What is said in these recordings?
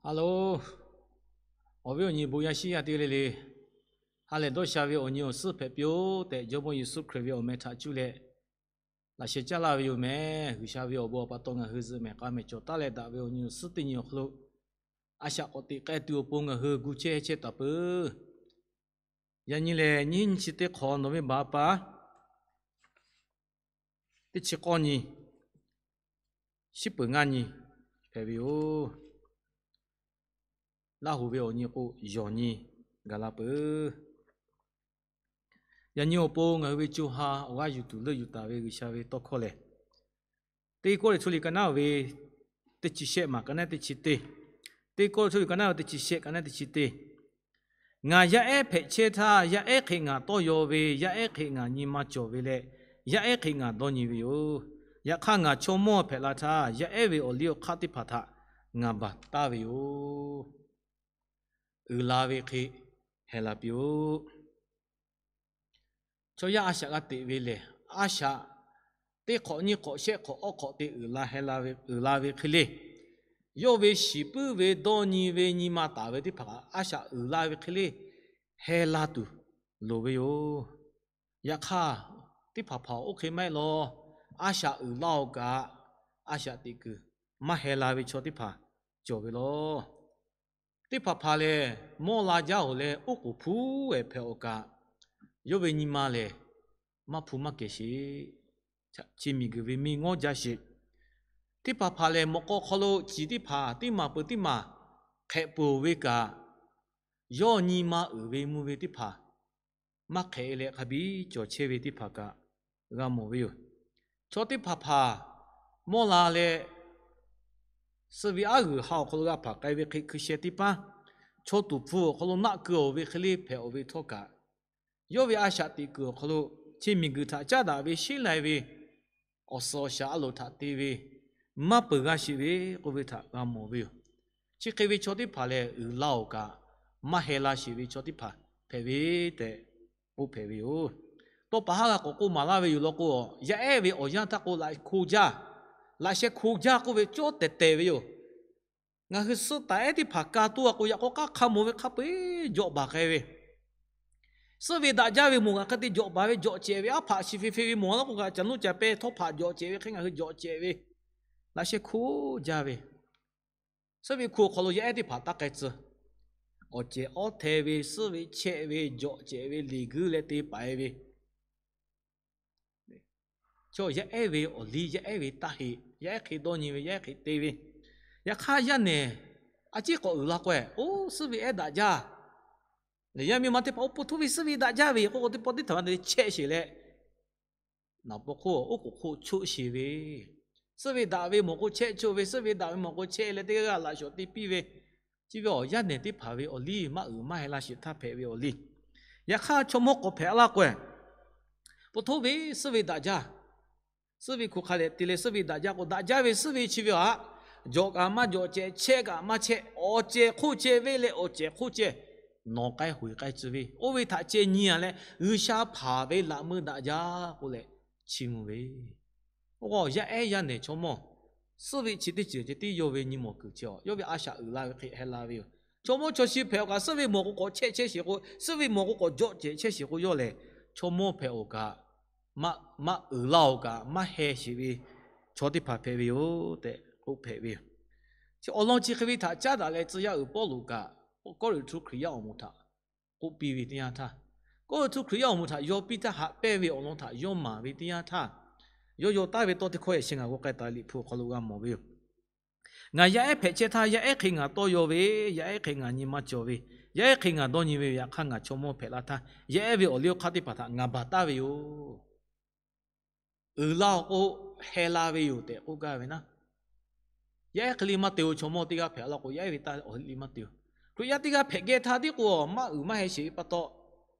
Hello, awˬ viˉ awˬ nyi bon yaˇ shiˉ yaˇ teˇ g'aˇ le le, ha lehˬ dawˇ sha ve awˬ nyi awˬ suhˉ hpehꞈ piˇ-oˆ tehꞈ, Jawˇmawˇ Yeˍsuˆ Hkriꞈ ve awˬ meh htaꞈ cuˇ leh laꞈ sheh caˇ laˇ ve yoˬ mehˍ. G'uiˬsha ve awˬ bon awˬ pa taw ngaˬ hui zuhꞈ mehˍ k'a mehˍ cawˬ taˉ leh daꞈ ve awˬ nyi awˬ suhˉ teˇ nyi awˬ hk'aw lo a shaꞈ k'awꞈ teꞈ k'ai tuˬ awˬ pon ngaˬ hui gu chehˇ chehˇ taˍ peuˬ. Yaꞈ nyi lehˬ, nyiˇ nyi chi teˇ hk'awꞈ nawˬ ve baˬ pa teˇ chi k'awˇ nyi, shiˉ peuˍ ngaˇ nyi hpehꞈ ve yoˬ. Laˇ hoꞈ ve awˬ nyi k'o, yawˬ nyi gaˬ la peuˬ. Yaꞈ nyi awˬ pon ngaˬ hui ve co ha awˬ g'aˇ yuˬ tuˬ leuˆ yuˬ taˍ ve G'uiˬsha ve tawˇ hkawˇ lehˬ, teˇ Kawˇrenˍhtuˆ liꞈ ka naˉ ve teˇ chi shehˆ maˬ ka naˉ teˇ chi teˇ, teˇ Kawˇrenˍhtuˆ liꞈ ka naˉ ve teˇ chi shehˆ ka naˉ teˇ chi teˇ, Ngaˬ yaˇ ehˉ hpehꞈ chehˇ htaˇ, yaˇ ehˉ hk'e ngaˬ tawˇ yaw ve, yaˇ ehˉ hk'e ngaˬ nyi ma cawˬ ve leh, yaˇ ehˉ hk'e ngaˬ dawˇ nyi ve yoˬ. Yaꞈ hk'aˇ, ngaˬ chaw mawˇ hpehꞈ la htaˇ, yaˇ ehˉ ve awˬ liˇ awˬ hk'aˇ teˇ hpaˍ htaꞈ ngaˬ baˬ taˍ ve yoˬ. Uiˍ la ve hk'e heh la piˇ-oˆ. Chaw yaˇ a shaꞈ g'a teꞈ ve lehˬ, a shaꞈ teˇ hk'awꞈ nyiˇ hk'awꞈ shehˆ hk'awꞈ awˇ hk'awꞈ te uiˍ la heh la ve, uiˍ la ve hk'e le, yawˇ ve shiˍ puiˉ ve dawˇ nyi ve nyi ma taˍ ve teˇ hpaˍ a shaꞈ uiˍ la ve hk'e le heh la tuˬ loˍ ve yoˬ. Yaꞈ hk'aˇ, teˇ hpaˍ hpaˍ oˇ hk'e maˇ heˆ law. A shaꞈ uiˍ laˇ-oˬ kaꞈ, a shaꞈ teꞈ kuiˬ maˇ heh la ve chaw teˇ hpaˍ cawˬ ve laˬ. Teˇ hpaˍ hpaˍ lehˬ, mawˇ la jaˇ-oˬ leh, oˉ k'oˍ hpu ehˍ hpehꞈ-oˬ kaꞈ, yawˇ ve nyi ma lehˬ maˇ hpu maˇ kehˬ sheˍ. Chi miˬguiˬ ve miˬ ngawˇ jaˇ sheˍ. Teˇ hpaˍ hpaˍ lehˬ, mawꞈ k'aw hk'aw lo ciˍ teˇ hpaˍ teˇ maˬ peuˬ teˇ maˬ hk'ehꞈ peuˬ ve kaꞈ, yawˇ nyi ma uiˍ ve mvuh ve teˇ hpaˍ maˇ hk'ehꞈ leh hk'a biˇ cawˬ chehˇ ve teˇ hpaˍ kaꞈ g'a mawˬ ve yoˬ. Chaw teˇ hpaˍ hpaˍ mawˇ la leh, suh ve aˉ g'uiˬ ha awˬ hk'aw lo g'a hpaˍ k'ai ve hk'e hkui sheh teˇ paˉ, chaw tuˍ hpfuh awˬ hk'aw lo naˆ keu-oˬ ve hk'e le hpehꞈ-oˬ ve htawˇ kaꞈ, yawˇ ve a shaꞈ teꞈ kuiˬ awˬ hk'aw lo chi miˬguiˬ htaꞈ caˉ daꞈ ve sheˉ lai ve awˬ suhˍ awˬ shaˍ a loˍ htaꞈ te ve maˇ peuˬ g'a sheˍ ve k'oˆ ve htaꞈ g'a mawˬ ve yoˬ. Chi hk'e ve chaw teˇ hpaˍ lehˬ, uiˍ la-oˬ kaꞈ maˇ heh la sheˍ ve chaw teˇ hpaˍ hpehꞈ ve tehꞈ k'oˆ hpehꞈ ve yoˬ. Tawˇ paˍ haˉ g'a k'awꞈ k'oˆ maˍ laˇ ve yoˬ law k'o, yaˇ ehˉ ve awˬ yanˇ htaˇ k'o laꞈ hko jaˇ, laꞈ sheh hko jaˇ k'oˆ ve cawˇ tehˬ tehˬ ve yoˬ. Ngaˬ hui suh taˍ ehˉ teˇ hpaˍ ka toˇ a k'o, yaꞈ k'aw k'aˉ hk'a mawˬ ve hk'a peu-eˬ jawꞈ baˬ k'ai ve, suhˆ ve daꞈ jaˇ ve mawˬ ngaˬ hk'e te jawꞈ baˬ ve jawꞈ cehˬ ve aˉ hpaꞈ shiˍ fe fe ve mawˬ laˇ k'o, kaꞈ caˬ nuˇ caˬ peh htawˇ hpaꞈ jawꞈ cehˬ ve hk'e ngaˬ hui jawꞈ cehˬ ve, laꞈ sheh hko jaˇ ve, suhˆ ve hko awˬ hk'aw lo yaˇ ehˉ teˇ hpaˍ taˇ k'ai tcuh. Awˬ cehˬ awˉ hte ve, suhˆ ve chehˆ ve, jawꞈ cehˬ ve, liꞈ guiˇ leh te paiˍ ve, chaw yaˇ ehˉ ve awˬ liˇ, yaˇ ehˉ ve taˇ heꞈ, yaˇ ehˉ hk'e dawˇ nyi ve, yaˇ ehˉ hk'e te ve. Yaꞈ hk'aˇ, yaˇ nehˬ a ciˉ k'awꞈ uiˍ la k'o, oˇ suhˆ ve ehˉ daꞈ jaˇ. Yaˇ miˇ ma teˇ hpaˍ oˇ po htoˇ ve suhˆ ve daꞈ jaˇ ve k'oˆ k'o, teˇ pawˆ teˇ htaꞈ ma te chehˆ sheˍ leh, naˍ paw hk'oˆ oˉ k'oˍ hk'oˆ choˆ sheˍ ve, suhˆ ve daꞈ ve mawˬ k'o chehˆ choˆ ve, suhˆ ve daꞈ ve mawˬ k'o chehˆ leh teˇ g'aˇ g'aˇ laꞈ shawˍ te piˇ ve, chi ve awˬ yaˇ nehˬ teˇ hpaˍ ve awˬ liˇ maˇ uiˍ maˇ heh la sheˍ htaˇ hpehꞈ ve awˬ liˇ. Yaꞈ hk'aˇ, chaw mawˇ k'awꞈ hpehꞈ laˇ k'o, po htoˇ ve suhˆ ve daꞈ jaˇ. Suhˆ ve hku hk'a leh te leh suhˆ ve daꞈ jaˇ k'o, daꞈ jaˇ ve suhˆ ve chi ve aꞈ, jawꞈ kaꞈ maˇ jawꞈ cehˬ, chehˆ kaꞈ maˇ chehˆ, awˬ cehˬ hk'oˆ ceh ve leh awˬ cehˬ hk'oˆ ceh nawˬ k'ai hoꞈ k'ai tcuh ve, oˇ ve htaꞈ ceh nyi-a leh G'uiˬsha hpanˍ ve laꞈ meuˇ daꞈ jaˇ k'oˆ leh chiˇ mvuh ve. Oˇ k'o, yaˇ ehˉ yaˇ nehˬ chaw mawˇ suhˆ ve chi teˇ ceuˬ ceh tiˉ yawˇ ve nyi mawˬ kuiˬ chi-a, yawˇ ve a shaꞈ uiˍ la ve hk'e heh la ve yoˬ. Chaw mawˇ chaw shi hpehꞈ-oˬ kaꞈ, suhˆ ve mawˬ k'o k'awꞈ chehˆ chehˇ sheˍ k'o, suhˆ ve mawˬ k'o k'awꞈ jawꞈ cehˬ chehˇ sheˍ k'o, yawˇ lehˬ chaw mawˇ hpehꞈ-oˬ kaꞈ, maˇ uiˍ la-oˬ kaꞈ maˇ heh sheˍ ve chaw teˇ hpaˍ hpehꞈ ve yoˬ tehꞈ k'oˆ hpehꞈ ve yoˬ. Chi awˬ lawn chi hk'e ve htaꞈ caˉ daꞈ leh, tcuh yaˇ uiˍ Pawˇluꞈ kaꞈ Kawˇrenˍhtuˆ Hkriꞈ yaˇ awˬ moˍ htaꞈ k'oˆ piˇ ve teˇ yanˇ htaˇ, Kawˇrenˍhtuˆ Hkriꞈ yaˇ awˬ moˍ htaꞈ yaw piˇ htaˇ haꞈ pehnˇ ve awˬ lawn htaꞈ yawˇ maˍ ve teˇ yanˇ htaˇ, yawˇ yaw taˍ ve tawˇ teˇ hkawˇ yaꞈ sheh ngaˬ g'aw k'ai taˍ ve Liꞈ hpu awˬ hk'aw lo g'a mawˬ ve yoˬ. Ngaˬ yaˇ ehˉ hpehꞈ chehˇ htaˇ, yaˇ ehˉ hk'e ngaˬ tawˇ yaw ve, yaˇ ehˉ hk'e ngaˬ nyi ma cawˬ ve, yaˇ ehˉ hk'e ngaˬ dawˇ nyi ve, yaꞈ hk'aˇ ngaˬ chaw mawˇ hpehꞈ la htaˇ, yaˇ ehˉ ve awˬ liˇ awˬ hk'aˇ teˇ hpaˍ htaꞈ ngaˬ baˬ taˍ ve yoˬ. Uiˍ la-oˬ k'o, heh la ve yoˬ tehꞈ k'oˆ gaˇ ve naˉ. Yaˇ ehˉ hk'e le maˇ te-o, chaw mawˇ teˇ g'aˇ hpehꞈ la k'o, yaˇ ehˉ ve taˇ awˬ heˆ le maˇ te-o. Hkriꞈ yaˇ teˇ g'aˇ hpehꞈ geh htaˇ tiˉ k'o, maˇ uiˍ maˇ heh sheˍ ve pa taw,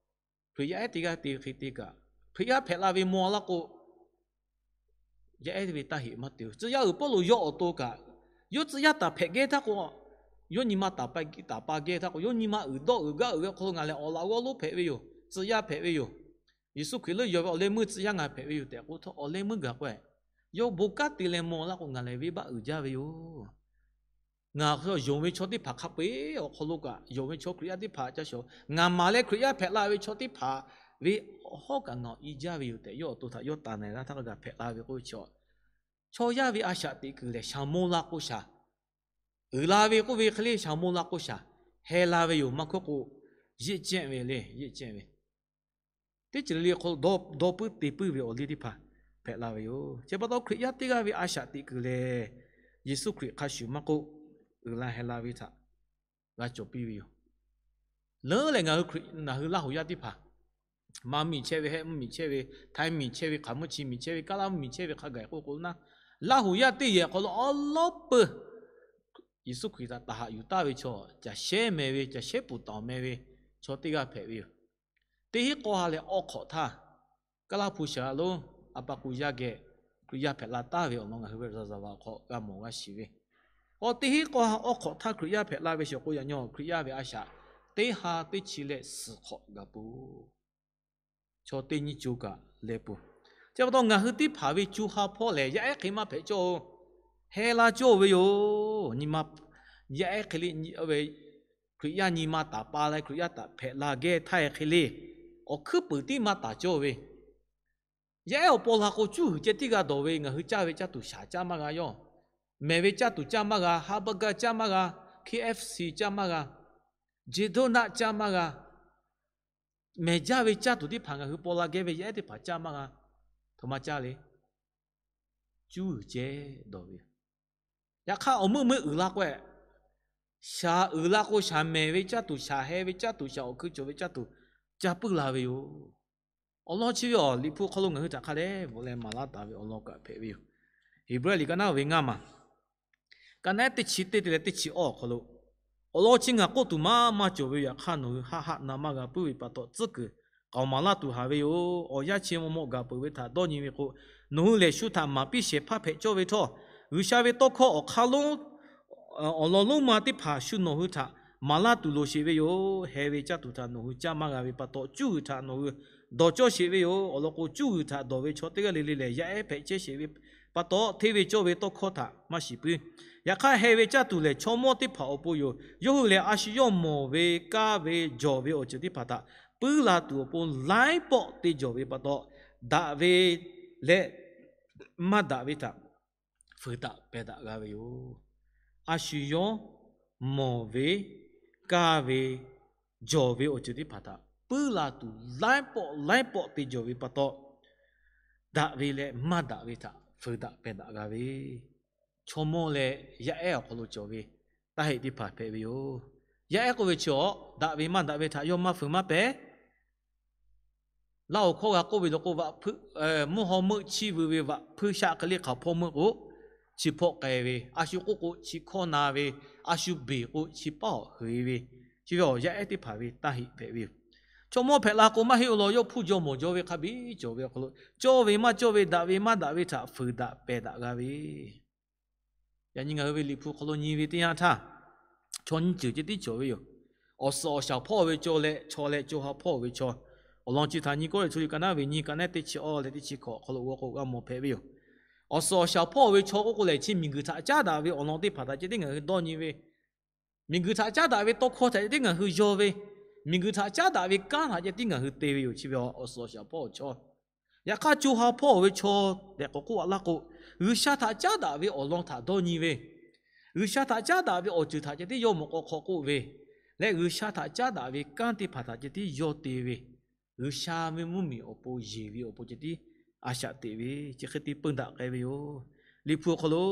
Hkriꞈ yaˇ ehˉ teˇ g'aˇ te ve hk'e te kaꞈ, Hkriꞈ yaˇ hpehꞈ la ve maw la k'o, yaˇ ehˉ ve taˇ heˆ maˇ te-o. Tcuh yaˇ uiˍ Pawˇluꞈ yawˇ awˬ to kaꞈ, yawˇ tcuh yaˇ taˍ hpehꞈ geh htaˇ k'o, yawˇ nyi ma taˍ pa geh htaˇ k'o, yawˇ nyi ma uiˍ dawˇ uiˍ gaˇ uiˍ ve awˬ hk'aw lo ngaˬ lehˬ awˬ laꞈ g'awˇ lonˉ hpehꞈ ve yoˬ. Tcuh yaˇ hpehꞈ ve yoˬ. Yeˍsuˆ Hkriꞈ leuˆ yuˬ ve awˬ leh meuˇ tcuh yaˇ ngaˬ hpehꞈ ve yoˬ tehꞈ k'oˆ htawˇ, awˬ leh meuˇ gaˬ k'o, yawˇ bon kanˉ te leh maw la k'o, ngaˬ lehˬ venˇbaˆ uiˍ jaˇ ve yoˬ. Ngaˬ yonˍ ve chaw teˇ hpaˍ hk'a peu-eˬ awˬ hk'aw lo kaꞈ, yonˍ ve chaw Hkriꞈ yaˇ teˇ hpaˍ ca shawˍ, ngaˬ maˍ leh Hkriꞈ yaˇ hpehꞈ la ve chaw teˇ hpaˍ ve awˬ hawˉ kaꞈ ngaˬ awˬ i jaˇ ve yoˬ tehꞈ, yawˇ awˬ to htaꞈ yawˇ taˍ na-e laˇ htaˇ kaꞈ hpehꞈ la ve k'oˆ ve chi, chaw yaˇ ve a shaꞈ teꞈ kuiˬ lehˬ, shaˍ mo la k'o shaˍ, uiˍ la ve k'oˆ ve hk'e le, shaˍ mo la k'o shaˍ, heh la ve yoˬ. Maˇ hkawˇ k'o, yeˆ cehˇ ve le, yeˆ cehˇ ve, teˇ ceuˬ le le hk'aw lo dawˇ puiˉ te puiˉ ve awˬ liˇ teˇ hpaˍ hpehꞈ la ve yoˬ. Chi pa taw Hkriꞈ yaˇ teˇ g'aˇ ve a shaꞈ teꞈ kuiˬ lehˬ, Yeˍsuˆ Hkriꞈ hk'a shuˍ maˇ k'oˆ, uiˍ la heh la ve htaꞈ g'a cawˬ piˇ ve yoˬ. Leuˉ lehˬ ngaˬ hui Hkriꞈ, ngaˬ hui Laˇ huˍ yaˇ teˇ hpaˍ, Maˇ miˬ chehˇ ve, Hehˆ mvuhˇ miˬ chehˇ ve, Htaiˇ miˬ chehˇ ve, Hk'aˬ mvuhˇ chi miˬ chehˇ ve, Kaˇlaˇ mvuhˇ miˬ chehˇ ve hk'a gaˬ k'oˆ k'o naˉ, Laˇ huˍ yaˇ teˇ yehˬ hk'aw lo awˉ lawˉ peuˬ Yeˍsuˆ Hkriꞈ htaꞈ taˍ haꞈ yuˬ taˍ ve chaw, caˬ shehˉ meh ve, caˬ shehˉ puˍ taˍ meh ve chaw teˇ g'aˇ hpehꞈ ve yoˬ. Teˇ hinˉ k'aw ha lehˬ awˬ hk'awꞈ htaˇ, Kaˇlaˇ hpu shaˍ lo a pa k'u yaˇ geh Hkriꞈ yaˇ hpehꞈ la taˍ ve awˬ lawn ngaˬ hui ve zaˍ zaˍ vaꞈ awˬ hk'aw g'a mawˬ g'a shiˍ ve, awˬ teˇ hinˉ k'aw ha awˬ hk'awꞈ htaˇ Hkriꞈ yaˇ hpehꞈ la ve shawˍ k'o, yaꞈ nyi Hkriꞈ yaˇ ve a shaꞈ teˇ ha teˇ chi leh suhˍ hk'awꞈ gaˬ peuˬ. Chaw teˇ nyiˇ co kaꞈ leh peuˬ. Chi pa taw ngaˬ hui teˇ hpaˍ ve co ha hpawˇ lehˬ, yaˇ ehˉ hk'e maˇ hpehꞈ cawˇ-oˬ. Heh la cawˇ ve yoˬ. Nyi ma, yaˇ ehˉ hk'e le, Hkriꞈ yaˇ nyi ma taˍ pa leh Hkriꞈ yaˇ htaꞈ hpehꞈ la geh htaˇ hk'e le, awˬ hkuiˉ puiˍ tiˉ maˇ taˍ cawˇ ve. Yaˇ ehˉ awˬ paw la k'o, cuˇ huiˍ ceh tiˉ g'a dawˬ ve, ngaˬ hui caˇ ve caˇ tuˬ shaˍ caˇ maˇ g'a yawˇ. Mehˬ ve caˇ tuˬ caˇ maˇ g'a, hamburger caˇ maˇ g'a, K F C caˇ maˇ g'a, jeˇ donuts caˇ maˇ g'a. Mehˬ jaˇ ve caˇ tuˬ teˇ hpaˍ ngaˬ hui paw la geh ve yaˇ ehˉ teˇ hpaˍ caˇ maˇ g'a. Htoꞈ ma caˇ le. Cuˇ huiˍ ceh dawˬ ve. Yaꞈ hk'aˇ awˬ meuˆ meuˆ uiˍ la k'o, shaˍ uiˍ la k'o, shaˍ mehˬ ve caˇ tuˬ, shaˍ heh ve caˇ tuˬ, shaˍ awˬ hkui cawˬ ve caˇ tuˬ ca puiˉ la ve yoˬ. Awˬ lawn chi ve awˬ Liꞈ hpu hk'aw lo ngaˬ hui htaꞈ hk'a dehꞈ bvuhꞈ leh maˍ laˇ taˍ ve awˬ lawn kaꞈ hpehꞈ ve yoˬ. Heˍbrehˇ liꞈ ka naˉ ve ngaˇ maˬ, ka naˉ teˇ chi teˇ te leh teˇ chi awˇ awˬ hk'aw lo, awˬ lawn chi ngaˬ k'oˆ tuˬ maˇ maˇ cawˬ ve yoˬ. Yaꞈ hk'aˇ nawˬ hui haˆ haˆ na maˇ g'a puiˉ ve pa taw tcuhˉ kuiˬ k'aoˍ maˍ laˇ tuˬ haˍ ve yoˬ. Awˬ yanˇ chi mvuhˇ mawˆ gaˬ peuˬ ve htaꞈ dawˇ nyi ve k'o, nawˬ hui lehˬ shu htaꞈ maˍ piˇ shehˍ hpaˇ hpehꞈ cawˇ ve htawˇ, G'uiˬsha ve tawˇ hkawˇ awˬ hk'aˇ lonˉ awˬ lawn lonˉ ma teˇ hpaˍ shu nawˬ hui htaꞈ maˍ laˇ tuˬ loˍ sheˍ ve yoˬ. Heh ve caˇ tuˬ htaꞈ nawˬ hui caˇ maˇ g'a ve pa taw, cuˇ huiˍ htaꞈ nawˬ hui dawˬ cawˇ sheˍ ve yoˬ. Awˬ lawn k'o, cuˇ huiˍ htaꞈ dawˬ ve chaw teˇ g'aˇ le le lehˬ, yaˇ ehˉ hpehꞈ chehˇ sheˍ ve pa taw, hteˇ ve cawˇ ve tawˇ hkawˇ htaꞈ maˇ shiˍ puiˉ. Yaꞈ hk'aˇ, heh ve caˇ tuˬ lehˬ, chaw mawˇ teˇ hpaˍ awˬ pon yoˬ. Yawˇ hui lehˬ, a shu yawˇ mawˬ ve, kaˇ ve, jawˬ ve awˬ ceuˬ teˇ hpaˍ htaꞈ puiˉ la tuˬ awˬ pon laiˉ pawˆ te jawˬ ve pa taw, daꞈ ve leh maˇ daꞈ ve htaꞈ fuiˍ daꞈ pehˬ daꞈ g'a ve yoˬ. A shu yawˇ mawˬ ve, kaˇ ve, jawˬ ve awˬ ceuˬ teˇ hpaˍ htaꞈ puiˉ la tuˬ laiˉ pawˆ laiˉ pawˆ te jawˬ ve pa taw, daꞈ ve leh maˇ daꞈ ve htaꞈ fuiˍ daꞈ pehˬ daꞈ g'a ve, chaw mawˇ leh yaˇ ehˉ awˬ hk'aw lo cawˬ ve taˇ heˆ teˇ hpaˍ hpehꞈ ve yoˬ. Yaˇ ehˉ k'oˆ ve chi awˬ daꞈ ve maˇ daꞈ ve htaꞈ yawˇ maˇ fuiˍ maˇ pehˬ. Laˇ awˬ hkawˇ g'a k'oˆ ve law k'o, vaꞈ hpu, mvuhˇ haw meuˆ chiˇ vuiˬ ve vaꞈ hpu shaˆ hk'e le hk'aˬ hpawˇ meuˆ k'o, chi hpawˆ k'ai ve, a shu k'oˆ k'o chi hkawˇ na ve, a shu beˬ k'o chi paˇ awˬ heˍ ve, chi ve awˬ yaˇ ehˉ teˇ hpaˍ ve taˇ heˆ hpehꞈ ve yoˬ. Chaw mawˇ hpehꞈ la k'o maˇ heˆ-oˬ law, yawˇ hpuˇ jaw mawˬ jaw ve hk'a biˇ cawˬ ve awˬ hk'aw lo, cawˇ ve maˇ cawˇ ve, daꞈ ve maˇ daꞈ ve htaꞈ fuiˍ daꞈ pehˬ daꞈ g'a ve, yaꞈ nyi ngaˬ hui ve Liꞈ hpu hk'aw lo nyi ve teˇ yanˇ htaˇ, chaw nyiˇ ceuˬ ceh tiˉ cawˬ ve yoˬ. Awˬ suhˍ awˬ shaˍ hpawˇ ve chaw leh, chaw leh co ha hpawˇ ve chaw. Awˬ lawn chi htaꞈ nyi kawˆ leh, Choˬ liꞈ ka naˉ ve nyiˇ, ka naˉ teˇ chi awˇ leh teˇ chi hkawꞈ awˬ hk'aw lo g'aw k'o g'a mawˬ hpehꞈ ve yoˬ. Awˬ suhˍ awˬ shaˍ hpawˇ ve chaw k'oˆ k'o lehˬ, chi miˬguiˬ htaꞈ caˉ daꞈ ve awˬ lawn teˇ hpaˍ htaꞈ ceh tiˉ ngaˬ hui dawˇ nyi ve, miˬguiˬ htaꞈ caˉ daꞈ ve tawˇ hkawˇ htaꞈ ceh tiˉ ngaˬ hui yaw ve, miˬguiˬ htaꞈ caˉ daꞈ ve kanˉ htaꞈ ceh tiˉ ngaˬ hui te ve yoˬ. Chi ve awˬ suhˍ awˬ shaˍ hpawˇ awˬ chaw. Yaꞈ hk'aˇ, co ha hpawˇ ve chaw tehꞈ k'awꞈ k'oˆ a laˇ k'o, G'uiˬsha htaꞈ caˉ daꞈ ve awˬ lawn htaꞈ dawˇ nyi ve, G'uiˬsha htaꞈ caˉ daꞈ ve awˬ ceuˬ htaꞈ ceh tiˉ yawˇ mawꞈ k'aw hk'aw k'oˆ ve, leh G'uiˬsha htaꞈ caˉ daꞈ ve kanˉ teˇ hpaˍ htaꞈ ceh tiˉ yawˇ te ve, G'uiˬsha ve mvuhˇmiˬ awˬ pon yeˬ ve awˬ pon ceh tiˉ a shaꞈ teꞈ ve, chi hk'e te peun daꞈ k'ai ve yoˬ. Liꞈ hpu awˬ hk'aw lo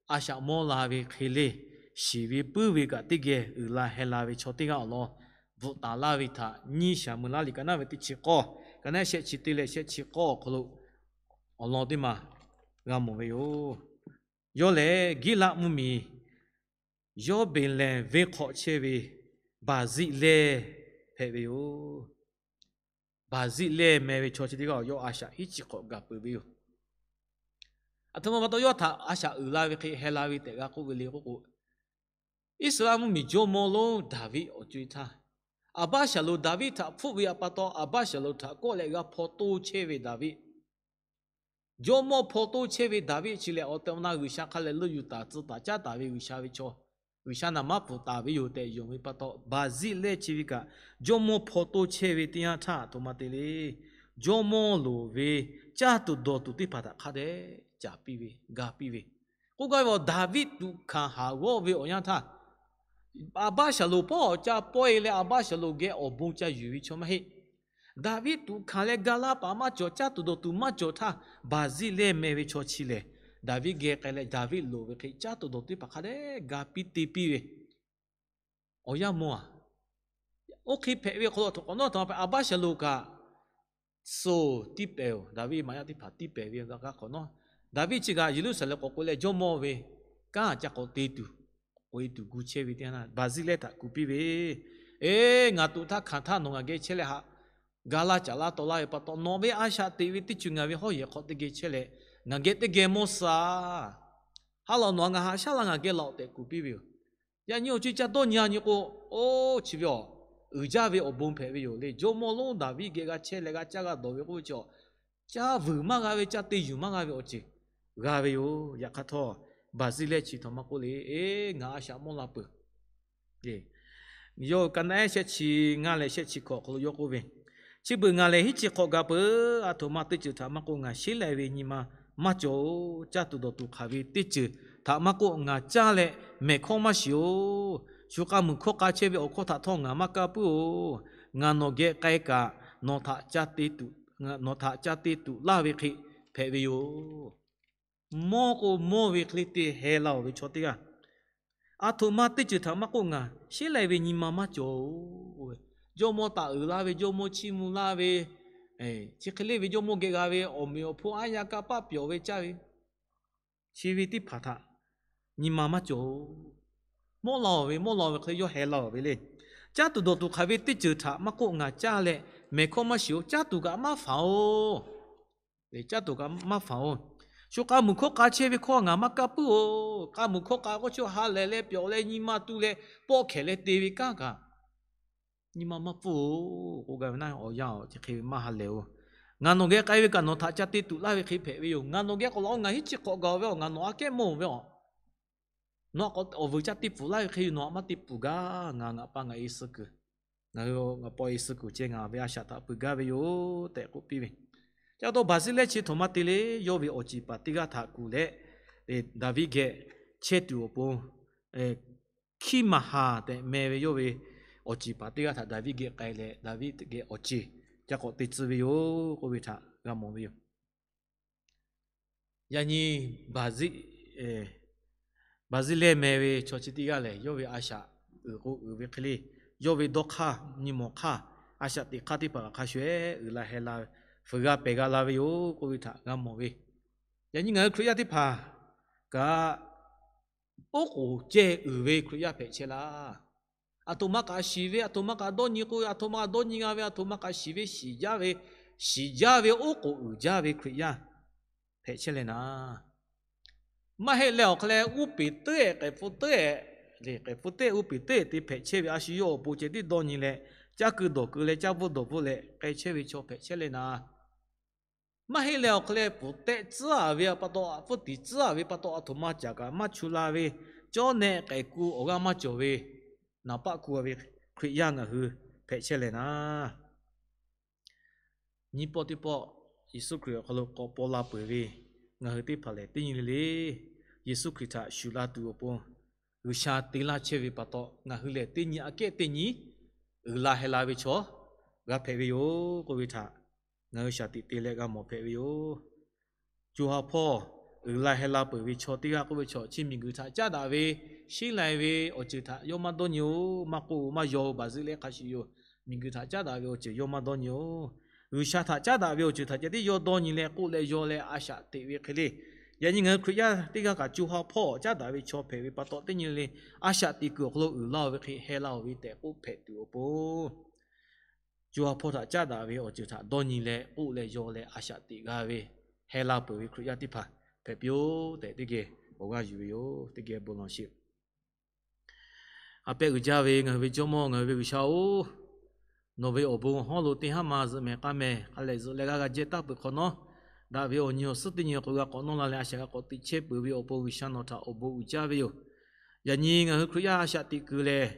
a shaꞈ mawˇ la ve hk'e le, shiˍ ve puiˉ ve kaꞈ teˇ geh uiˍ la heh la ve chaw teˇ g'aˇ awˬ lawn bvuhꞈ taˍ laˇ ve htaꞈ nyiˇ Saˍmo laˇ liꞈ ka naˉ ve teˇ chi k'awˇ, ka naˉ shehˆ chi teˇ leh shehˆ chi k'awˇ awˬ hk'aw lo awˬ lawn teˇ ma g'a mawˬ ve yoˬ. Yawˇ lehˬ, Giˉlaˆ mvuhˇmiˬ Yawˇbeˍlehˍ venˇ hk'aw chehˇ ve Baˍziˆlehˇ hpehꞈ ve yoˬ. Baˍziˆlehˇ meh ve chaw chi teˇ g'aˇ yawˇ a shaꞈ hiˉ chi hk'awꞈ gaˬ peuˬ ve yoˬ. Aˬ htoꞈ ma pa taw yawˇ htaꞈ a shaꞈ uiˍ la ve hk'e heh la ve tehꞈ g'a k'oˆ ve le k'oˆ k'o, Iˉsaˍreˍlaˆ mvuhˇmiˬ jawˇmawˇ lonˉ Daˍviˆ awˬ co-e htaˇ, Aˍbaˆshaˍlonˍ Daˍviˆ htaꞈ hpfuhˆ ve pa taw, Aˍbaˆshaˍlonˍ htaꞈ kawˆ leh g'a hpaw toˇ chehˇ ve Daˍviˆ, jawˇmawˇ hpaw toˇ chehˇ ve Daˍviˆ chi lehˬ, awˬ tehˬ awˬ na G'uiˬsha hk'a lehˬ leuˆ yuˬ taˍ tcuh taˍ caˉ taˍ ve G'uiˬsha ve chaw. G'uiˬsha naˍ manˉ pfuhˍ taˍ ve yoˬ tehꞈ yonˍ ve pa taw, Baˍziˆlehˇ chi ve kaꞈ jawˇmawˇ hpaw toˇ chehˇ ve teˇ yanˇ htaˇ aˬ htoꞈ ma te le. Jawˇmawˇ loˍ ve caˇ tuˬ dawˬ tuˬ teˇ hpaˍ htaꞈ hk'a dehꞈ caˍ piˇ ve, ga piˇ ve. K'oˆ gaˇ ve awˬ, Daˍviˆ tuꞈ hkanˍ haˍ g'awˇ ve awˬ yanˇ htaˇ, Aˍbaˆshaˍlonˍ pawˆ awˬ ca pawehˇ leh Aˍbaˆshaˍlonˍ geh awˬ bon ca yuˬ ve chaw maˇ heˆ. Daˍviˆ tuꞈ hkanˍ leh ga laˇ paˍ maˇ cawˬ, caˇ tuˬ dawˬ tuˬ maˇ cawˬ htaˇ, Baˍziˆlehˇ meh ve chaw chi lehˬ, Daˍviˆ geh k'ai leh Daˍviˆ loˍ ve hk'e caˇ tuˬ dawˬ tuˬ teˇ hpaˍ hk'a dehꞈ ga piˇ te piˇ ve. Awˬ yanˇ mawˇ aˬ, oˇ hk'e hpehꞈ ve awˬ hk'aw lo htaꞈ k'awꞈ nawˉ htaꞈ ma hpehꞈ, Aˍbaˆshaˍlonˍ kaꞈ suh tiˇ pehˍ-oˬ. Daˍviˆ maꞈ yaˇ teˇ hpaˍ tiˇ pehˍ ve g'a k'awꞈ nawˉ. Daˍviˆ chi kaꞈ Yeˍruˆsaˍlehnˍ k'awꞈ k'oꞈ leh jawˇmawˇ ve kanˉ ca k'awꞈ te tuˬ, k'oꞈ e tuˬ gu chehˇ ve teˇ yanˇ, Baˍziˆlehˇ htaꞈ kuˬ piˇ ve, Eˬ, ngaˬ tuꞈ htaˇ hkanˍ htaˇ nawˬ ngaˬ geh chehˇ leh haꞈ ga laˇ caˍ laˇ taw laˇ ve pa taw, nawˬ ve a shaꞈ teꞈ ve teˇ ceuˬ ngaˬ ve hawˉ yehˬ hk'aw teˇ geh chehˇ leh ngaˬ geh teˇ geh mawˇ suh. Ha lawˬ, nawˬ ngaˬ haꞈ shaˉ laˇ ngaˬ geh laˬ-oꞈ tehꞈ kuˬ piˇ ve yoˬ. Yaꞈ nyi awˬ ceuˬ ca dawˇ nyi-a nyi k'o, oˇ chi ve awˬ uiˍ jaˇ ve awˬ bon hpehꞈ ve yoˬ le. Jawˇmawˇ lonˉ Daˍviˆ geh g'a chehˇ leh g'a caˇ g'a dawˬ ve k'oˆ ve chi, caˇ vuiˬ maˇ g'a ve, caˇ te yuˬ maˇ g'a ve awˬ ceuˬ g'a ve yoˬ. Yaꞈ hk'aˇ htawˇ, Baˍziˆlehˇ chi htaꞈ maˇ k'oˆ le, Eˬ, ngaˬ a shaꞈ mawˇ la peuˬ. Yawˇ ka naˆ ehˉ shehˆ chi ngaˇ leh shehˆ chi hkawꞈ hk'aw lo yawˇ k'oˆ ve, Chi beuꞈ ngaˬ lehˬ hiˉ chi hk'awꞈ gaˬ peuˬ. Aˬ htoꞈ ma teˇ ceuˬ htaꞈ maˇ k'oˆ ngaˬ sheˉ lai ve nyi ma maˇ cawˬ-oˬ. Caˇ tuˬ dawˬ tuˬ hk'aˬ ve teˇ ceuˬ htaꞈ maˇ k'oˆ ngaˬ caˇ leh mehˬ hkawˇ maˇ shiˍ-oˬ. Shu k'a muiˬ hkawˇ k'a chehˇ ve awˬ hkawˇ htaꞈ htawˇ ngaˬ maˇ kaˇ puiˉ-oˬ. Ngaˬ nawˬ geh k'ai kaꞈ, nawˬ htaꞈ caˇ te tuˬ laˇ ve hk'e hpehꞈ ve yoˬ. Mawˇ k'o mawˇ ve hk'e le te heh la-oˬ ve chaw teˇ g'aˇ, aˬ htoꞈ ma teˇ ceuˬ htaꞈ maˇ k'oˆ ngaˬ sheˉ lai ve nyi ma maˇ cawˬ-oˬ. Jawˇmawˇ taˍ uiˍ laˇ ve, jawˇmawˇ chiˇ mvuh laˇ ve, chi hk'e le ve jawˇmawˇ geh g'a ve awˬ meꞈ awˬ hponˇ aˉ yaˇ kanˇ paˆ pyawˬ ve caˇ ve, chi ve teˇ hpaˍ htaꞈ nyi ma maˇ cawˬ-oˬ. Mawˇ la-oˬ ve, mawˇ la-oˬ ve hk'e le yawˇ heh la-oˬ ve le. Caˇ tuˬ dawˬ tuˬ hk'aˬ ve teˇ ceuˬ htaꞈ maˇ k'oˆ ngaˬ caˇ leh mehˬ hkawˇ maˇ shiˍ-oˬ. Caˇ tuˬ kaꞈ maˇ fanˍ-oˬ. Caˇ tuˬ kaꞈ maˇ fanˍ-oˬ. Shu k'a muiˬ hkawˇ k'a chehˇ ve hkawˇ ngaˬ maˇ kaˇ puiˉ-oˬ. K'a muiˬ hkawˇ k'a k'oˆ chi ha lehˬ leh pyawˬ leh nyi ma tu leh pawˆ hkehˬ leh te ve kanˉ kaꞈ nyi ma maˇ pfuhˇ-oˬ k'oˆ gaˇ ve na, awˬ yanˇ chi hk'e ve maˇ ha lehˬ-oˬ. Ngaˬ nawˬ geh k'ai ve kaꞈ nawˬ htaꞈ ca te tuˬ laˇ ve hk'e hpehꞈ ve yoˬ. Ngaˬ nawˬ geh k'awꞈ la-o, ngaˬ hiˉ chi hk'awꞈ gaˬ ve, ngaˬ nawˬ aꞈ kehˉ mawˇ ve aˬ. Nawˬ aꞈ k'awꞈ awˬ vuiˬ ca te pfuhˍ laˇ ve hk'e yoˬ. Nawˬ aꞈ maˇ te pfuhˍ gaˇ. Ngaˬ ngaˬ pa ngaˬ e suh kuiˬ, ngaˬ hui ngaˬ pa e suh kuiˬ ceh ngaˬ ve a shaꞈ htaꞈ pui gaˇ ve yoˬ tehꞈ k'oˆ piˇ ve. Ca taw Baˍziˆlehˇ chi htaꞈ maˇ te le, yawˇ ve awˬ ceˬ paˍ teˇ g'aˇ htaꞈ kuˬ leh Daˍviˆ geh chehˇ tuˬ awˬ pon, Hkiˉmaˍhaˍ tehꞈ meh ve yawˇ ve awˬ ceˬ paˍ teˇ g'aˇ htaꞈ Daˍviˆ geh k'ai leh Daˍviˆ geh awˬ ceˬ ca k'awꞈ te tcuh ve yoˬ k'oˆ ve htaꞈ g'a mawˬ ve yoˬ. Yaꞈ nyi Baˍziˆ, Baˍziˆlehˇ meh ve chaw chi teˇ g'aˇ lehˬ, yawˇ ve a shaꞈ uiˍ k'o uiˍ ve hk'e le, yawˇ ve dawˇ hk'aˇ nyi mawˬ hk'aˇ, a shaꞈ teꞈ hk'aˇ teˇ hpaˍ kaꞈ hk'a shuˍ-eˬ uiˍ la heh la, fuiˍ g'a pehˬ g'a la ve yoˬ k'oˆ ve htaꞈ g'a mawˬ ve. Yaꞈ nyi ngaˬ hui Hkriꞈ yaˇ teˇ hpaˍ kaꞈ, oˉ k'oˍ ceh uiˍ ve Hkriꞈ yaˇ hpehꞈ chehˇ laˇ. Aˬ htoꞈ ma kaꞈ shiˍ ve, aˬ htoꞈ ma kaꞈ dawˇ nyi k'o, aˬ htoꞈ ma kaꞈ dawˇ nyi g'a ve, aˬ htoꞈ ma kaꞈ shiˍ ve, shiˍ jaˇ ve, shiˍ jaˇ ve oˉ k'oˍ uiˍ jaˇ ve Hkriꞈ yaˇ hpehꞈ chehˇ leh naˍ, maˇ heˆ leh awˬ hk'aw leh g'oˇ peˍ teuˉ-ehˍ k'ehˬ hpu teuˉ-ehˍ, k'ehˬ hpu teuˉ-ehˍ g'oˇ peˍ teuˉ-ehˍ te hpehꞈ chehˇ ve a shu yawˇ awˬ pon ceh tiˉ dawˇ nyi leh, caˇ keu dawˬ keu leh caˇ bvuhˆ dawˬ bvuhˆ leh k'ai chehˇ ve chaw hpehꞈ chehˇ leh naˍ, maˇ heˆ leh awˬ hk'aw leh pfuhˍ tehˆ tcuhˉ-a ve pa taw, pfuhˇ tiˍ tcuhˉ-a ve pa taw, aˬ htoꞈ ma caˍ kaꞈ maˇ chu la ve, cawˇ nehˆ k'ehˬ ku awˬ g'aˇ maˇ cawˬ ve, naˍ paˆ ku-a ve Hkriꞈ yaˇ ngaˬ hui hpehꞈ chehˇ leh naˍ, nyiˇ pawˆ teˇ pawˆ Yeˍsuˆ Hkriꞈ awˬ hk'aw lo k'awꞈ paw la peuˬ ve ngaˬ hui teˇ hpaˍ lehˬ, teˇ nyi le le Yeˍsuˆ Hkriꞈ htaꞈ shuˍ la tuˬ awˬ pon G'uiˬsha te laˇ chehˇ ve pa taw, ngaˬ hui lehˬ teˇ nyi aꞈ kehˉ teˇ nyi uiˍ la heh la ve chaw g'a hpehꞈ ve yoˬ k'oˆ ve htaꞈ ngaˬ hui shaˍ tiꞈ te leh g'a mawˬ hpehꞈ ve yoˬ. Co ha hpawˇ uiˍ la heh la peuˬ ve chaw teˇ g'aˇ k'oˆ ve chaw chi miˬguiˬ htaꞈ caˉ daꞈ ve, sheˉ lai ve awˬ ceuˬ htaꞈ yawˇ maˇ dawˇ nyi-oˬ. Maˇ k'oˆ maˇ yaw-oˬ, Baˍziˆlehˇ hk'a shuˍ yoˬ. Miˬguiˬ htaꞈ caˉ daꞈ ve awˬ ceuˬ yawˇ maˇ dawˇ nyi-oˬ. G'uiˬsha htaꞈ caˉ daꞈ ve awˬ ceuˬ htaꞈ ceh tiˉ yawˇ dawˇ nyi leh k'oˆ leh yaw leh a shaꞈ teꞈ ve hk'e le. Yaꞈ nyi ngaˬ hui Hkriꞈ yaˇ teˇ g'aˇ kaꞈ co ha hpawˇ caˉ daꞈ ve chaw hpehꞈ ve pa taw, teˇ nyi le le a shaꞈ teꞈ kuiˬ awˬ hk'aw lo uiˍ la-oˬ ve hk'e heh la-oˬ ve tehꞈ k'oˆ hpehꞈ tuˬ awˬ pon, co ha hpawˇ htaꞈ caˉ daꞈ ve awˬ ceuˬ htaꞈ dawˇ nyi leh k'oˆ leh yaw leh a shaꞈ teꞈ g'a ve, heh la peuˬ ve Hkriꞈ yaˇ teˇ hpaˍ hpehꞈ piˇ-oˆ tehꞈ teˇ geh awˬ g'aˇ yuˬ ve yoˬ. Teˇ geh bon lawˬ sheˍ. A pehˉ uiˍ jaˇ ve ngaˬ hui ve Jawˇmawˇ, ngaˬ hui ve G'uiˬsha-oˬ, nawˬ ve awˬ bon hawˉ lo teˇ haˉ ma zuhꞈ mehˍ k'aˇ mehˍ k'aˇ leh zuhꞈ leh g'aˇ g'a jehˇ taˍ peuˬ hk'awꞈ nawˉ, daꞈ ve awˬ nyi awˬ suhˉ teˇ nyi awˬ hk'aw lo g'a k'awꞈ nawˇ la leh a shaꞈ g'a k'awꞈ teꞈ chehˇ peuˬ ve awˬ pon G'uiˬsha nawˬ htaꞈ awˬ bon uiˍ jaˇ ve yoˬ. Yaꞈ nyi ngaˬ hui Hkriꞈ yaˇ a shaꞈ teꞈ kuiˬ lehˬ,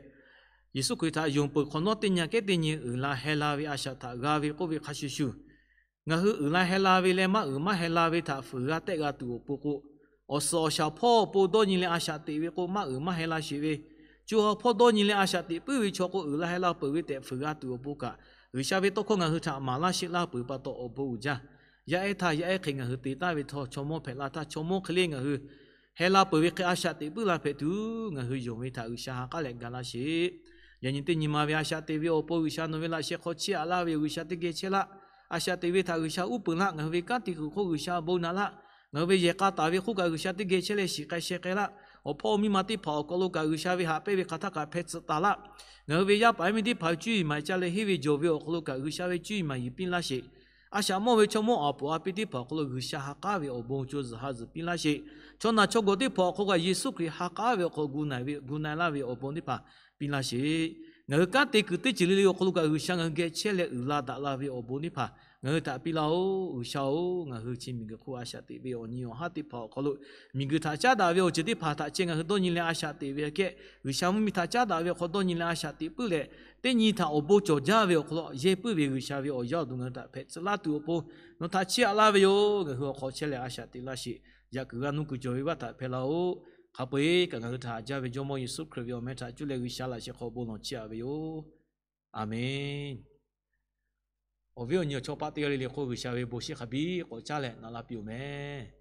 Yeˍsuˆ Hkriꞈ htaꞈ yonˍ peuˬ hk'awꞈ nawˉ teˇ nyi kehˉ teˇ nyi uiˍ la heh la ve a shaꞈ htaꞈ g'a ve k'oˆ ve hk'a shuˍ shuˍ, ngaˬ hui uiˍ la heh la ve leh maˇ uiˍ maˇ heh la ve htaꞈ fuiˍ g'a tehˆ g'a tuˬ awˬ pon k'o, awˬ suhˍ awˬ shaˍ hpawˇ awˬ pon dawˇ nyi leh a shaꞈ teꞈ ve k'o maˇ uiˍ maˇ heh la sheˍ ve, co ha hpawˇ dawˇ nyi leh a shaꞈ teꞈ puiˉ ve chaw k'o uiˍ la heh la peuˬ ve tehꞈ fuiˍ g'a tuˬ awˬ pon kaꞈ, G'uiˬsha ve tawˇ hkawˇ ngaˬ hui htaꞈ maˍ laˇ sheˆ laˇ peuˬ pa taw awˬ bon uiˍ jaˇ. Yaˇ ehˉ htaˇ yaˇ ehˉ hk'e ngaˬ hui te taˍ ve htawˇ, chaw mawˇ hpehꞈ la htaˇ chaw mawˇ hk'e le ngaˬ hui heh la peuˬ ve hk'e a shaꞈ teꞈ puiˉ la hpehꞈ tuˬ, ngaˬ hui yonˍ ve htaꞈ G'uiˬsha ha k'aˉ leh ga laˇ sheˍ. Yaꞈ nyi teˇ nyi ma ve a shaꞈ teꞈ ve awˬ pon G'uiˬsha nawˬ ve laꞈ sheh hk'aw chiˇ aꞈ laˇ ve yoˬ. G'uiˬsha teˇ geh chehˇ laˇ. A shaꞈ teꞈ ve htaꞈ G'uiˬsha uˉ peunˍ laˇ. Ngaˬ hui ve kanˉ te kuiˬ hk'oˆ G'uiˬsha bon naꞈ laˇ. Ngaˬ hui ve yehˬ k'a taˍ ve hk'oˆ kaꞈ G'uiˬsha teˇ geh chehˇ leh shiˍ k'ai sheh k'ai laˇ. Awˬ hpawˇ awˬ miˇ ma teˇ hpaˍ awˬ hk'aw lo kaꞈ G'uiˬsha ve haꞈ pehnˇ ve hk'aˬ htaˇ kaꞈ hpeh tcuhꞈ taˍ laˇ. Ngaˬ hui ve yaˇ paˍ yaˇ miˇ teˇ hpaˍ ve cuˇ yiˍ maˍ ca leh henˇ ve jawˬ ve awˬ hk'aw lo kaꞈ G'uiˬsha ve cuˇ yiˍ maˍ yiˍ piˇ laˇ sheˍ. A shaꞈ mawˇ ve chaw mawˇ awˬ puˍ a pi teˇ hpaˍ awˬ hk'aw lo G'uiˬsha ha k'aˉ ve awˬ bon co zuhˬ ha zuhˬ piˇ laˇ sheˍ. Chaw naˬ chaw gawˬ teˇ hpaˍ awˬ hk'aw kaꞈ Yeˍsuˆ Hkriꞈ ha k'aˉ ve awˬ hk'aw gu na ve gu na laˇ ve awˬ bon teˇ hpaˍ piˇ laˇ sheˍ. Ngaˬ hui kanˉ te kuiˬ teˇ ceuˬ le le awˬ hk'aw lo kaꞈ G'uiˬsha ngaˬ hui geh chehˇ leh uiˍ la daꞈ la ve awˬ bon teˇ hpaˍ ngaˬ hui htaꞈ piˇ laˇ-oˆ. G'uiˬsha-oˬ, ngaˬ hui chi miˬguiˬ hk'oˆ a shaꞈ teꞈ ve awˬ nyi awˬ haˉ teˇ hpaˍ awˬ hk'aw lo miˬguiˬ htaꞈ caˉ daꞈ ve awˬ ceuˬ teˇ hpaˍ htaꞈ ceh ngaˬ hui dawˇ nyi leh a shaꞈ teꞈ ve aꞈ kehˉ, G'uiˬsha mvuhˇmiˬ htaꞈ caˉ daꞈ ve awˬ hk'aw dawˇ nyi leh a shaꞈ teꞈ puiˉ leh, teˇ nyi htaꞈ awˬ bon cawˬ jaˇ ve awˬ hk'aw lo yehˇ puiˉ ve G'uiˬsha ve awˬ yaˇ awˬ duˬ ngaˬ hui htaꞈ hpehꞈ tcuh laˇ tuˬ awˬ pon, nawˬ htaꞈ chiˇ aꞈ laˇ ve yoˬ. Ngaˬ hui awˬ hk'aw chehˇ leh a shaꞈ teꞈ laˇ sheˍ. Yaꞈ kuiˬ g'a nuˇ kuiˬ cawˬ ve vaˇ htaꞈ hpehˇ laˇ-oˆ. Hk'a peu-eˬ kaꞈ ngaˬ hui htaꞈ haꞈ jaˇ ve Jawˇmawˇ Yeˍsuˆ Hkriꞈ ve awˬ meh htaꞈ cuˇ leh G'uiˬsha laꞈ sheh hk'aw bon lawˬ chiˇ aꞈ ve yoˬ. Aˬmenˍ. Awˬ viˉ awˬ nyi awˬ chawˇ paˆ teˇ g'aˇ le le hk'oˆ G'uiˬsha ve bon shiˍ hk'a biˇ k'awꞈ caˇ leh naꞈ la piˇ-oˬ meh.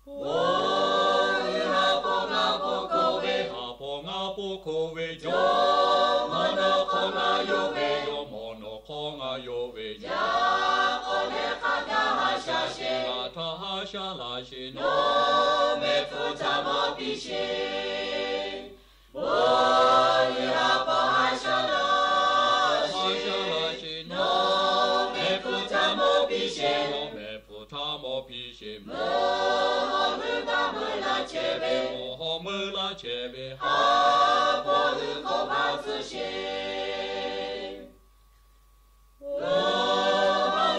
Oˇ, ha pa ngaˬ po hk'oˆ ve, ha pa ngaˬ po hk'oˆ ve, jawˇmawˇ nawˬ hk'aw ngaˬ yonˍ ve, jawˇmawˇ nawˬ hk'aw ngaˬ yonˍ ve, yaꞈ k'aw leh hk'a gaˬ haꞈ sha sheˍ, ngaˬ htaꞈ haꞈ sha laˇ sheˍ, nawˬ mehˆ hpfuhˇ htaꞈ mawˇ piˇ sheˍ. Bon yehˬ ha pa haꞈ sha laˇ sheˍ, nawˬ mehˆ hpfuhˇ htaꞈ mawˇ piˇ sheˍ, nawˬ mehˆ hpfuhˇ htaꞈ mawˇ piˇ sheˍ, mvuhˇ hawˉ meuˇ baˆ meuˇ laˇ chehˇ ve, mvuhˇ hawˉ meuˇ laˇ chehˇ ve, ha pa hui hk'aw baˆ tcuh sheˍ. Oˇ,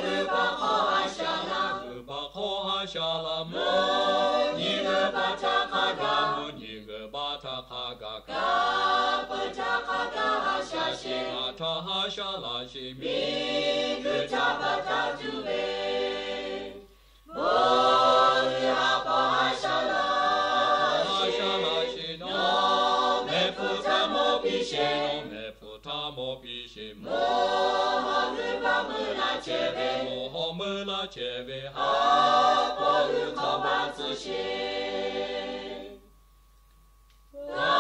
g'uiˬ baˆ hk'aw haꞈ sha laˇ, g'uiˬ baˆ hk'aw haꞈ sha laˇ, mvuhˇ nyi g'uiˬ baˆ htaꞈ hk'a gaˬ, mvuhˇ nyi g'uiˬ baˆ htaꞈ hk'a gaˬ, kaˇ peuˬ htaꞈ hk'a gaˬ haꞈ sha sheˍ, ngaˬ htaꞈ haꞈ sha laˇ sheˍ, miˬguiˬ htaꞈ baˬ taˍ tuˬ ve. Bon yehˬ ha pa haꞈ sha laˇ sheˍ, nawˬ mehˆ hpfuhˇ htaꞈ mawˇ piˇ sheˍ, nawˬ mehˆ hpfuhˇ htaꞈ mawˇ piˇ sheˍ, mvuhˇ hawˉ meuˇ baˆ meuˇ laˇ chehˇ ve, mvuhˇ hawˉ meuˇ laˇ chehˇ ve, ha pa hui hk'aw baˆ tcuh sheˍ. G'a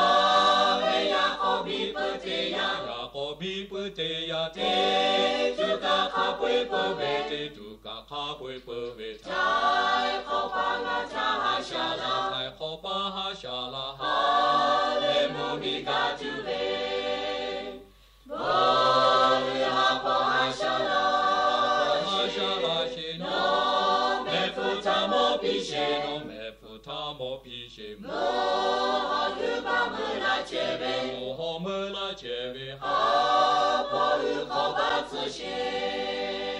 ve yaꞈ k'aw biˇ peuˬ teˇ yanˇ, yaꞈ k'aw biˇ peuˬ teˇ yanˇ, teˇ tuˬ kaꞈ hk'a peu-eˬ peuˬ ve, teˇ tuˬ kaꞈ hk'a peu-eˬ peuˬ ve, htaiˍ hk'awꞈ paˇ ngaˬ htaꞈ haꞈ sha laˇ, htaiˍ hk'awꞈ paˇ haꞈ sha laˇ, ha lehˬ mvuhˇ miˬ gaˬ tuˬ ve. Bon yehˬ ha pa haꞈ sha laˇ sheˍ, nawˬ mehˆ hpfuhˇ htaꞈ mawˇ piˇ sheˍ, nawˬ mehˆ hpfuhˇ htaꞈ mawˇ piˇ sheˍ, mvuhˇ hawˉ meuˇ baˆ meuˇ laˇ chehˇ ve, mvuhˇ hawˉ meuˇ laˇ chehˇ ve, ha pa hui hk'aw baˆ tcuh sheˍ.